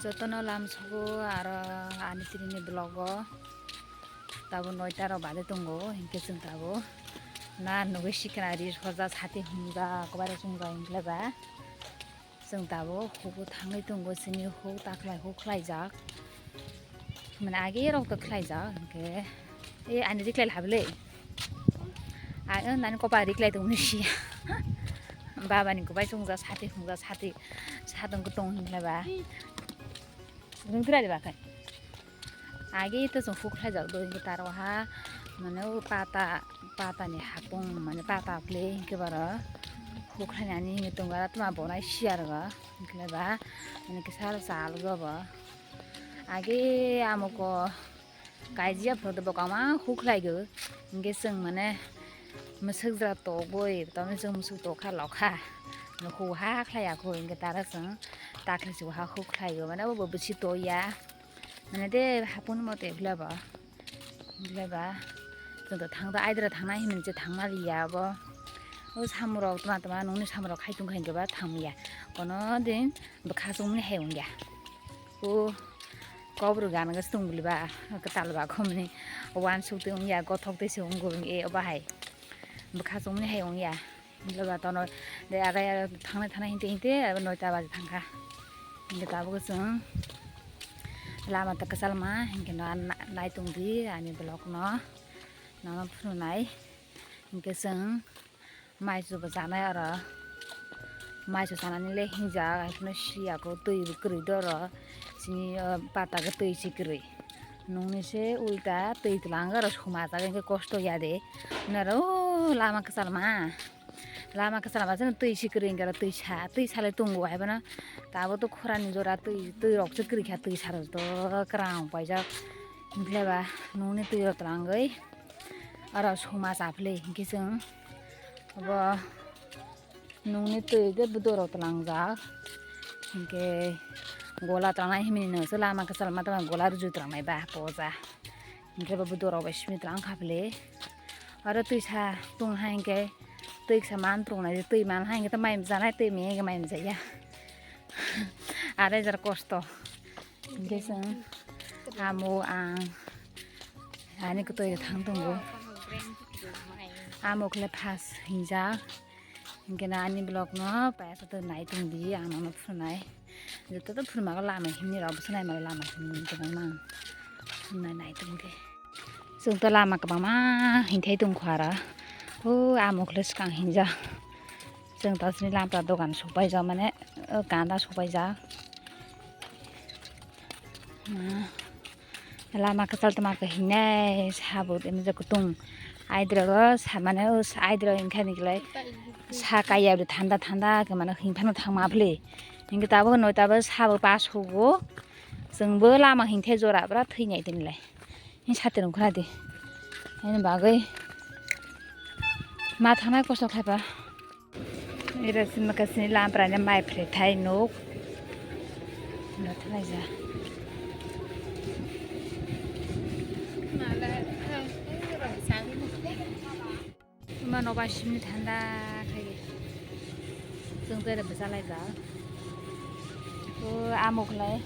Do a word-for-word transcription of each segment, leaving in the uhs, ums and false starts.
Jotono lam sugo aro ani tini ni vlog o. Tabo noita rok bade tongo, hinkhe chwng tabo na nugwi sikra ri soja sati humjak, kobare chumjak hinkhe ba. Chwng tabo hugo thangwi tongo, chini huk takhwlai huk khlaijak. Mane age rok to khlaijak hinkhe. E ani riklai habli. Ang nani kopa riklai tongni siya. Baba ni kopai chungjak sati hungjak sati. Satong kutong hinkhe ba. Rung tira di bakai. Age to chwng huk khlaijak do hinkhe taro ha. Mane o pata, pata ni hapung mane pata play hinkhe bara. Huk khlainani hinkhe tongo tuma bonai siya rwgo. Hinkhe ba. Mane kisa sal jobo. Age amoko. Kaijia phuru bo kwma huk khlaigo. Hinkhe chwng mane mwswk jora togwi, tamo chwng mwswk tokha lokha. Huk ha khlaiya kho, hinkhe tara chwng takli se ha huk khlaigo. Mane obo bwsi toya. Mane de hapung mote hwleba. Hwleba. Chwng to thang do aidra thangnai hinwi se thangna liya bo. O samurok tma tma nungni samurok khai tongkha hinkhe ba thangya. Kono din bwkha chumni hai wngya. O kobru gana gasi tong bwlwi ba, kwtal ba khomni wansuk twi wngya, gothok twi se wngwi e o bahai. Bwkha chumni hai wngya. Bwlwi ba tono de agai agai thangnai thangnai hinte hinte abo noita baji thangkha. Hinte tabuk chwng lama ta kwchalma hinkhe no na-, nai tong di ani vlog no. Nono phunuknai hinkhe chwng. Maichu bo chanai oro. Maichu chanani le hingjak, hai kheno siya kho, twi bo kwrwi do oro. Chini, o, pata khe twi se kwrwi. Nungni se ulta twi twlang oro suma jak, hinkhe kosto ya de. Naro, o, lama kwchalma. Lama kwchalma chwng twi se kwrwi hinkhe oro twi sa, twi salai tongo hai bono. Tabo to khorani jora twi, twi rok se kwrwi kha, twi sa rok to kwrang paijak. Hinkhe ba nungni twi rok twlangwi. Oro suma chaphli hinkhe chwng bo nungni twi khe bwdorok twlangjak. Hinkhe gola twlangnai himni no se lama kwchalma tongma gola rwjwi twlangnai ba poja. Hinkhe bo bwdorok bai simi twlang kha phli. Oro twisa tong hai hinkhe twisa man twlangnai twi man hai hinkhe mai mjanai twi maya hinkhe mai mjaya. Are jar kosto. Hinkhe chwng amo ang ani kwtwi thang tongo. Amo khle phas hinjak. Hinkhe na ani vlog no payasa to nai tong di, ang nono phunai. Joto to phunma lama himni rok bwswk naima lama himni kwbangma ang phunai nai tong di. Chwng to lama kwbangma hinthai tongkho aro. O amo khle swkang hinjak. Chwng to chini lampra dogan sokpaijak mane, o kanda sokpaijak. Ah, lama kwchal tongma khe hinai sabo tini je kutung. Aidrogo sa mane o sa aidro hinkha ni glai sa kaya ri thanda thanda khe mane hinphano thangma phli. Hinkhe tabuk noi tabuk sabo pasogo. Chwngbo lama hinkhe jora bwra thwinai tini lai. Hini sati rok khna di. Hini bagwi ma thangnai kosto khlaipa. Ira sini maka sini lampra ni mai phre thai nuk. Nothalai ja. Ima noba simi thanda khai. Chwng tere bwsa lai ja. O amo khlai.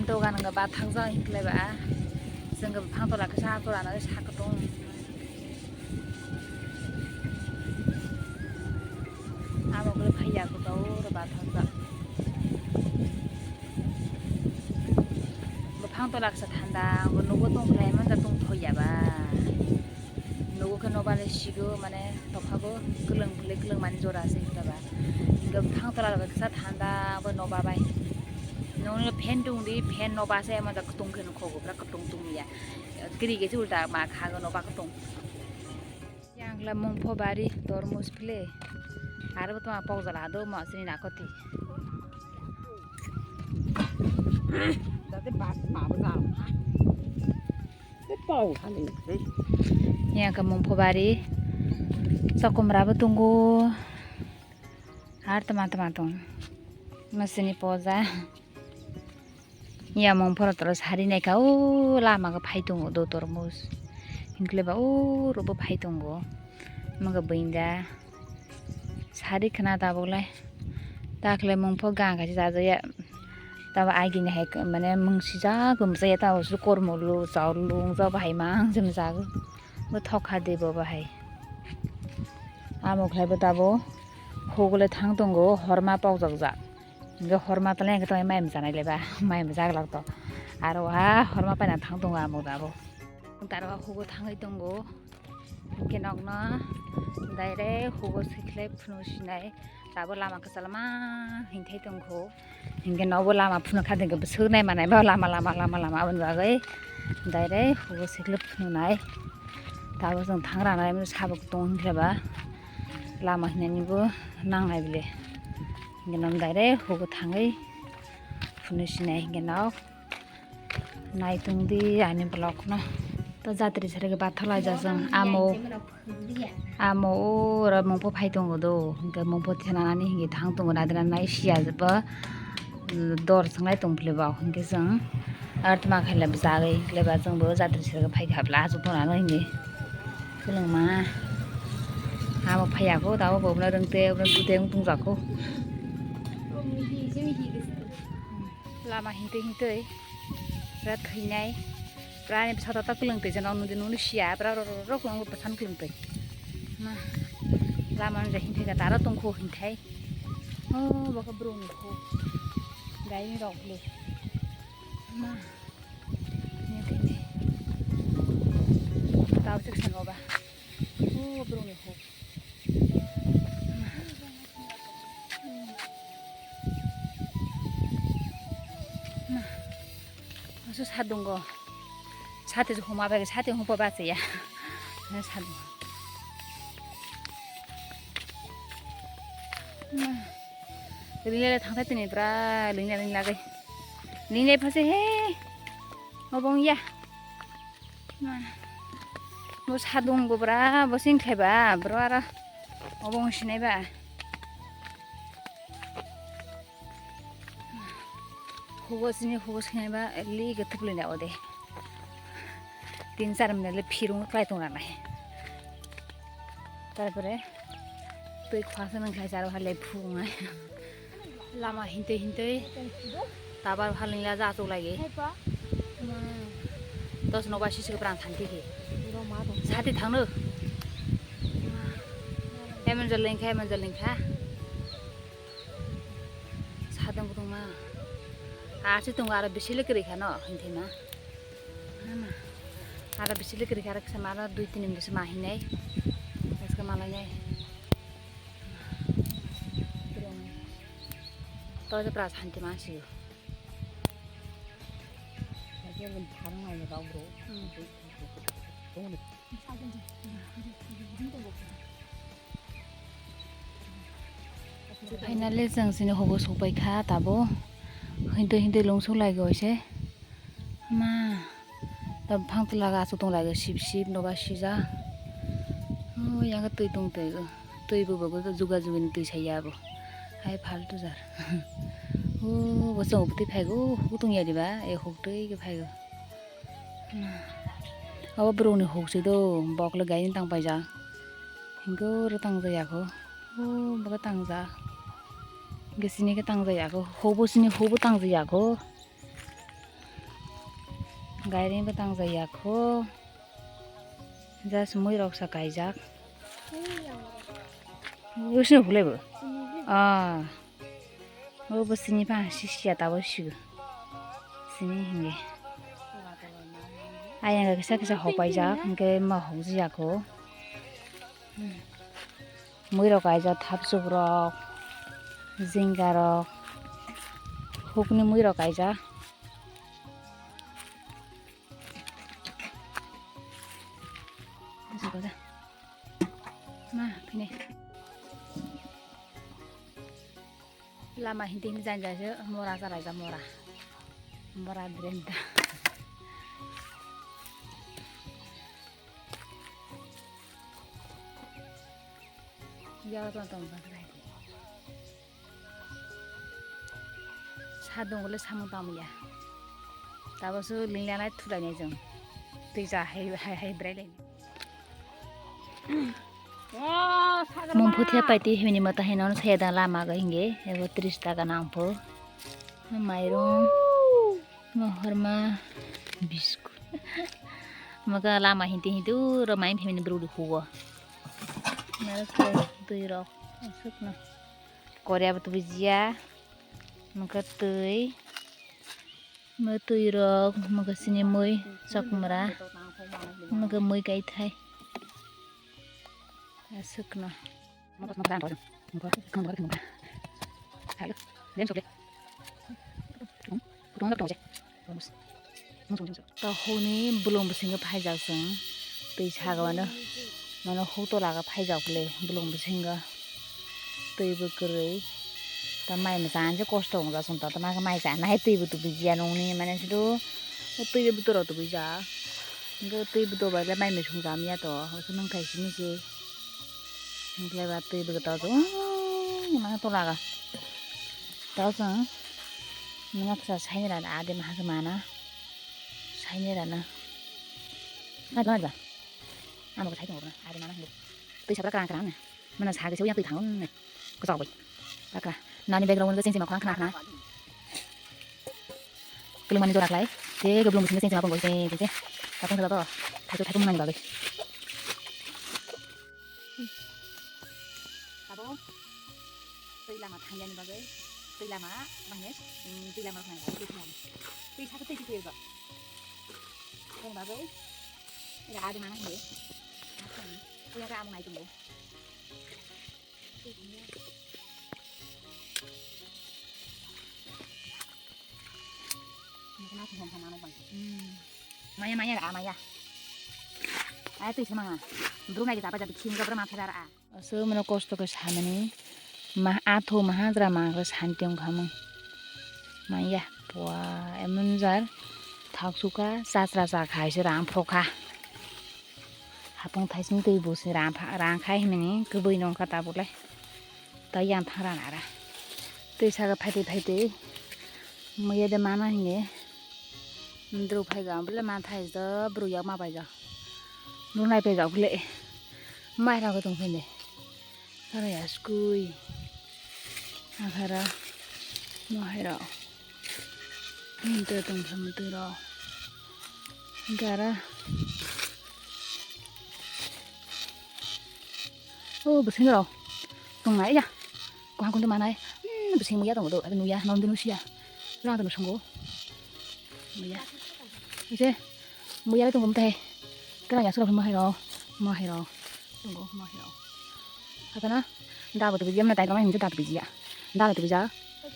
Dogan ga ba thang ja hin khlai ba. Chwng ga phang tola khe sa tola na sa ka tong. Amo khlai phai ya ko to ro ba thang ja. Bo phang tola khe sa thanda, bo nugo tong khlai man ja tong thoi ya ba. Nugo khe noba le sigo mane tokhago kwlwng phwlwi kwlwng mani jora se hinta ba. Hinkhe bwphang tola rok kisa thanda bo noba bai. Nokni fan tong di, fan noba se mada kwtung khe nukho bo, bwra kwtung tong ya. Kiri khe se ulta ma khago noba kwtung. Yang le mungpho bari tormos phile. Aro bo tongma pokjala do ma sini nakoti. Dati bas ma bo jalo. Yang ke mungpho bari, chokomra bo tongo, har tama tama tong, masini poja, ya mungpho rok toro sari naikha, o lama khe phai tongo do tormos, hinkhe ba o robo phai tongo, mungkhe bwinda. Sari khna tabuk lai. Takle mungpho gang kaisa chajakya. Tabo agini hai mane mungsijak, mungsaya tabo su kormo lu, chaul lu, wngjago hai mang jemjago. Bo thok kha de bo bahai. Amo khlai bo tabo hogole thang tongo, horma pokjak jak. Hingke horma tole hingke to mai masa nai leba, mai masa glak to. Aro ha horma paina thang tongo amo tabo. Taro ha hugo thangwi tongo. Hingke nokno direct hugo sikhlai phunu sinai. Tabo lama kwchwlma hingthai tongkho. Hingke nobo lama phunu kha hingke bwswk nai manai ba lama, lama, lama, lama aboni bagwi direct hugo sikhlai phununai. Tabo chwng thangra nai sabuk tong hingkhe ba lama hinani bo nangnai bile. Hingke nok direct hugo thangwi phunu sinai hingke nok. Naitung di ani vlog no. To jatri sari ke bathal aja jang amo, amo ora mungpo phai tongo do. Hingke mungpo thenanani hingke thang tongo nadina nai siya ba dor songlai tong phile ba hingke jang. Ar tma khaile bwsagwi hingke ba jang bo jatri sari ke phai kha bla asuk tongo ano hingke. Kwlwngma amo phaiya ko tabo bo bwna rwngte bwna sute wng tong jako. Lama hintwi hintwi rat khainai. Prani bwsa tata kwlwng twi jana nudi nuni siya pra ro ro ro kwlwng bwsan kwlwng twi. Ma lama nung hintwi ka tara tongkho hinthai. O baka bro ni kho. Gai ni rok le. Ma. Ni tini. Tau sik sen oba. O bro ni kho. Masu sadungo. Sati huma bai sati huma ba ya. Sadung. Ringle thangta tini pra lingle lingle gai. Lingle phase he. Obong ya. Mana. Bo sadung bo bra, bo sing khlai ba, bro ara. Obo wng sinai ba. Hugo sini hugo sinai ba, li ke thuk lina ode. Tin char minute le phirung klai tong ranai. Tarpore twi khwasa nang khlai char hale phungai. Lama hintwi hintwi tabar phalingla ja achuk lagi. Dos noba sisi ke prang thanti ke. Sati thangno. Emon jol lengkha, emon jol lengkha. Sadong kudung ma. Asi tung aro bisi le kiri khano hintwi ma. Ama. Aro bisi le kiri khara kisa ma aro dui tin minute ma hinai. Eska malai nai. To je pra santi ma siyo. Finally, chwng chini hugo sokpai kha tabo. Hintwi hintwi lungsuk lai goi se. Ma, ta bphang tola ga asuk tong lai goi sip sip noba sijak. O yang twi tong twi o. Twi bo bo juga juga ni twi sai ya bo. Hai faltu jar. O bo chwng twi phai go, huk tong ya diba, e huk twi ke phai go. Abo borokni huk se do, bok le gaini tang paijak. Hinkhe oro tang jaya kho. O bokhe tang jak. Hinkhe sini khe tang jaya kho. Huk bo sini huk bo tang jaya kho. Gaini bo tang jaya kho. Just mui rok sa kaijak. Usini huk le bo. Ah. O bo sini pa si siya ta bo sigo. Sini hinge. Ayang kisa kisa hopai jak, hinge ma hok jiya ko. Mui rok kaijak, thapsuk rok, jinga rok, hukni mui rok kaijak. Ma, phini. Lama hindi hindi jani jani se mora chalaijak mora. Mora drain ta. Yago tong tong tong tong. Sadung le samung tamo ya. Tabo su lingla nai thulai nai jong. Twi ja hai hai hai brai lai. Mung phu thep pai twi himni mata hino saya da lama ga hinge ego tris taka nang phu. Mairung, mohorma, biskut. Maka lama hinti hinti uro main phaimani brudi hugo. Mara twi rok aswkno. Korea bo twi jiya. Maka twi. Maka twi rok, maka sini mui chokmra. Maka mui kaithai. Aswkno. To huni bulung bisingo phaijak chwng twi sagwano mano huk tola khe phaijak le bulung bisingo twi bo kwrwi ta mai mwchang se kosto wngjak chwng to tamo khe mai chanai twi bo tubui ya nungni mane sido twi bo bwtwi rok tubui jak hwnkhe twi bo dobai le mai mwchang jam ya to hwnkhe nwng thai simi se. Hwnkhe ba twi bwkha tao chwng, mano tola ga. Tao chwng, mano kisa saini rana, ade maha khe mana. Saini rana. Nai ba, nai ba. Amo khe sai tongo, ade mana hwnkhe. Twi sabra kwrang kwrang. Mano sa khe se yang twi thango ne. Kwchak bai. Bakra. Nani background hwnkhe chengchima khorang khna khna. Kwlwngmani jora khlai. Tei khe bulung bisingtwi chengchima bongwi tei tei tei. Tapung thalo to. Thaichuk thaichuk mwnani bagwi. Abo twi lama thangyani bagwi, twi lama mane, mm, twi lama rok nang twi thangyani. Twi sakhe twi twi twi rok. Tei bagwi, ira adi mana hindi. Twi aka amo nai tongo. Maya maya ra maya. Ai twi samanga. Bru nai jaba jaba khinga bra ma phera ra. Aso mano kosto khe samani. Ma atho ma hajra ma khe santi wngkha mung. Maya pua emon jar thak suka chachra cha khai se rang phokha. Hapung thaising twi busi rang pha-, rang khai himini kwbwi nongkha tabuk le. Tai yang thang rana ra. Twi saka phaitwi phaitwi. Muya de mana hinge. Ndru phaiga bole ma thai do bru yak ma bai do. Bru nai pai ga bole. Mai ra ko tong phinde. Tara ya skui. Akhara. Mo hai ro. Hwnkhe tongtham twi rw. Gara. O bwswng rw. Tongnai ya. Kuhang kundi manai. Hmm, bwswng muya tongo do. Abo nuya. Nondi nusia. Rang tongo songo. Muya. Ise. Muya tongo mtai. Kera ya sura mo hai rw. Mo hai rw. Tongo mo hai rw. Hakana. Da bo to bijam na tai kamai hinjo da to bijia. Da to bija.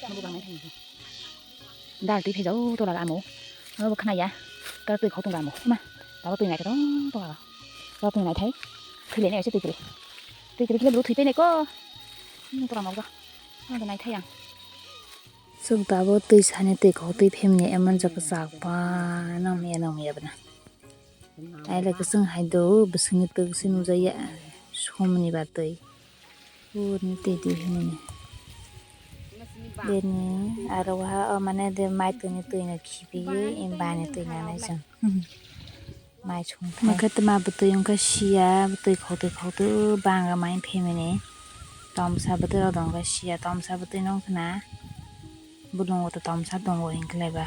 Mo bang mai thang. Dal twi phejao tola amo. Abo khna ya. Kar twi khau tong amo. Ma. Tabo twi nai tong tola. Tabo twi nai thai. Khile ne se twi khile. Twi khile khile bro twi pe ne ko. Hmm, tola mo ga. Ano nai thai ang. Sung tabo twi sani twi khau twi phemni emon jak jak pa. Nang me nang me bana. Taila kwchwng hai do, bwswngni twk se nujaya, somni ba twi. Hurni twi di hinini. Bini aro waha o mane de mai twini twino khibiwi, bani twi nanai chwng. Mai songthai. Mokhe tma bwtwi wngkha siya, bwtwi khotwi khotwi banga mai phimini. Tomsa bwtwi rok dongkha siya, tomsa bwtwi nw wngkha na. Bwlwngo to tomsa tongo hinkhe laiba.